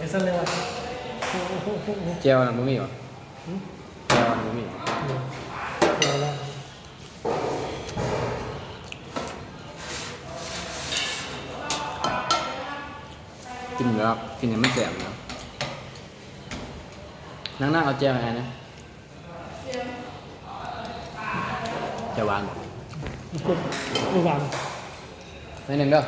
ຈັ່ງຊັ້ນເລີຍວ່າ ແຈ່ວນັ້ນບໍ່ມີຫວາ? ຫຶ? ແຈ່ວນັ້ນບໍ່ມີຫວາ? ເອີ ແຈ່ວລະ ກິນແລ້ວ ກິນໃຫ້ມັນແຊບນະ. ນາງໆ ເອົາແຈ່ວໃຫ້ອ້າຍແດ່. ຈະຫວານບໍ່? ບໍ່ຫວານ ໜ້ອຍໜຶ່ງເດີ້.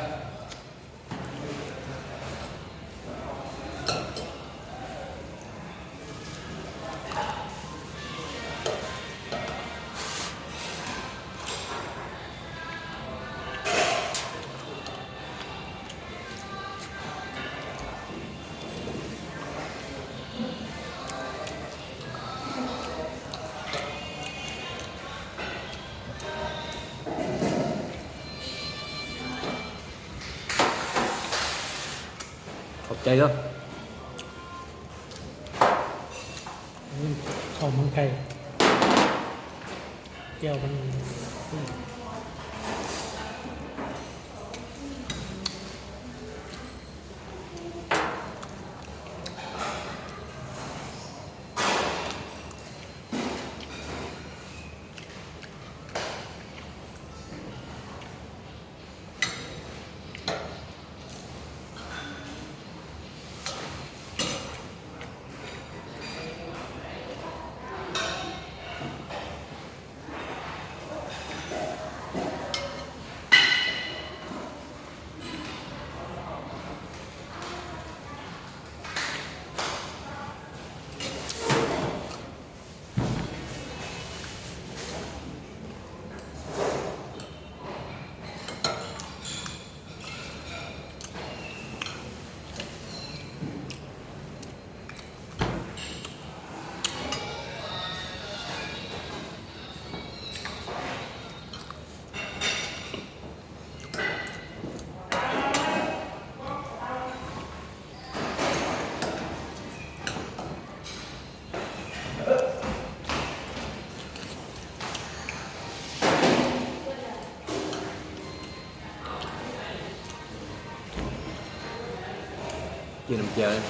ຂອບໃຈເດີ້. ອືມ ເຂົ້າມັນໄກ່ ແຈ່ວມັນ. ກິນນ້ຳແຈ່ວເລີຍ.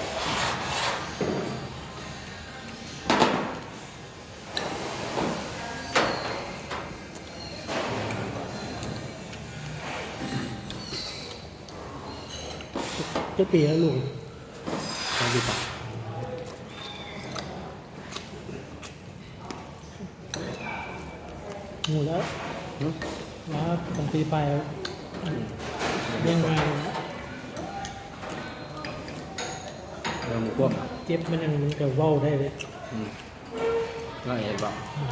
ຈັກປີແລ້ວລູກ? ສາມສິບປາຍ. ຮູ້ແລ້ວ. ຫຶ? ວ່າສອງປີປາຍແລ້ວ. ອືມ ຍັງວ່າ ເລື່ອງຄວາມເຈັບມັນຍັງ ມັນກະເວົ້າໄດ້ເດ້. ອືມ. ລະເຫັນບໍ່? ອືມ.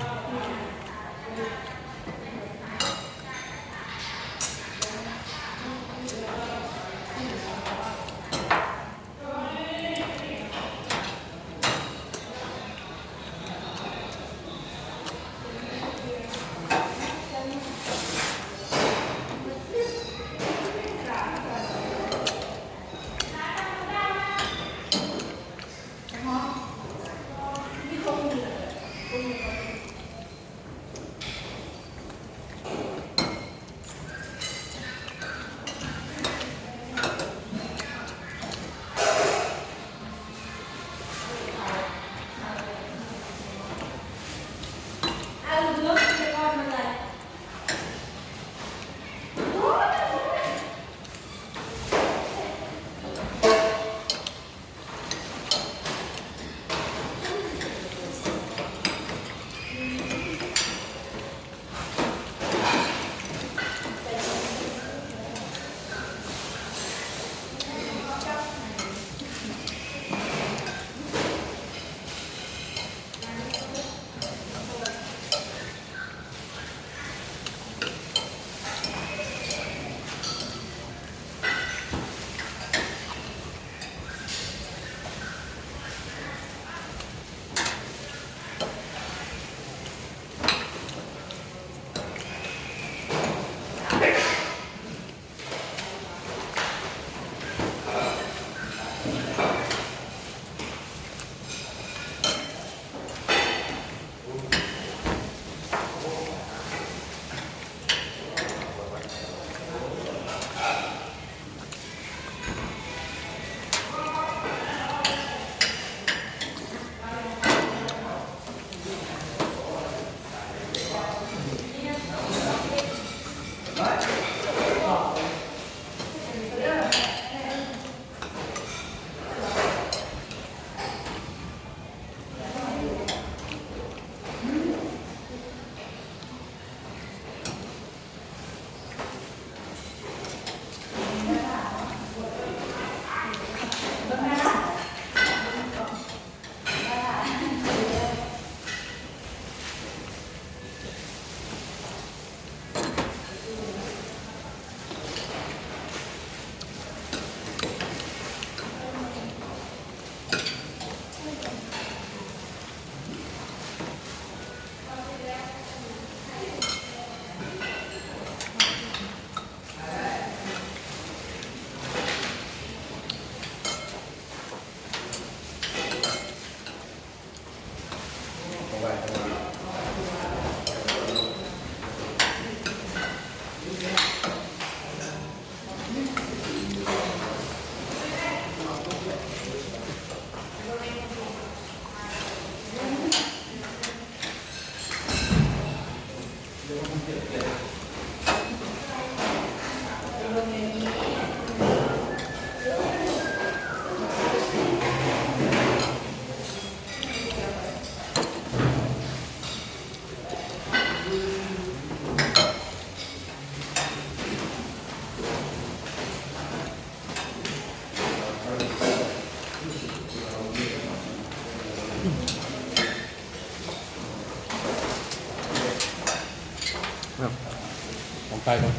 ໄປເບິ່ງ.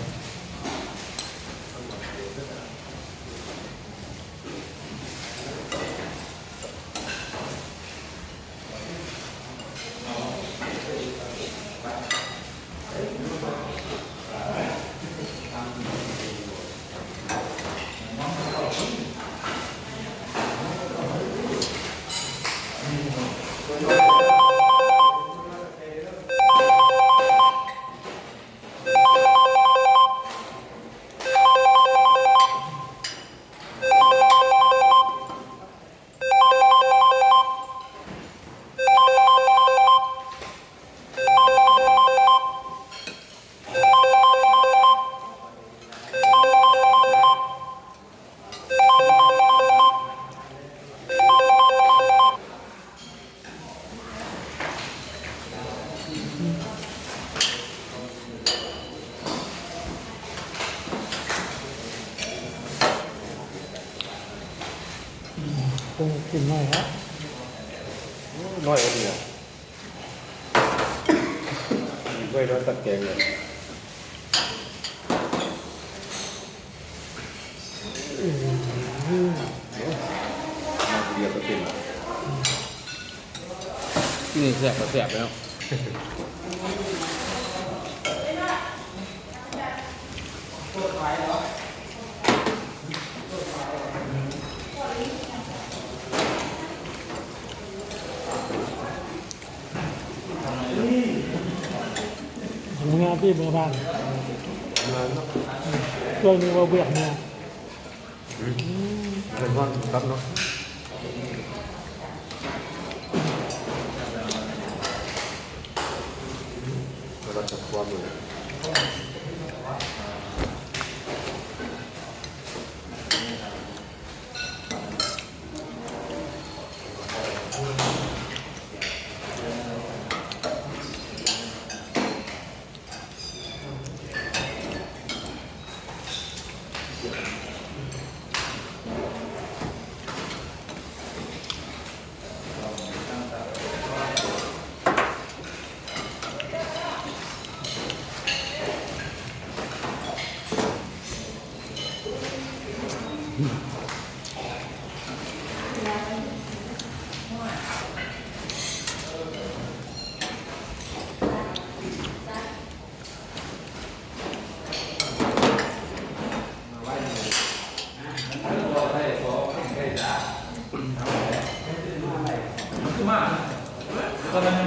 ໂອ້ ກິນໜ້ອຍເນາະ ໂອ້ ໜ້ອຍອີ່ຫຼີອະ ໄວ້ ໄວ້ຕັກແກງເລີຍ. ມາຜູ້ດຽວກໍເຕັມລະ ນີ້ແຊບກໍແຊບແລ້ວ. ເມືອພີ່ເມືອບ້ານ ເມືອເນາະ ຊ່ວງນີ້ວ່າວຽກເມືອ ອືມ ເປັນວັນຄັບເນາະ ເວລາຈັບຄວາມເລີຍ. ມາ ຕອນນັ້ນ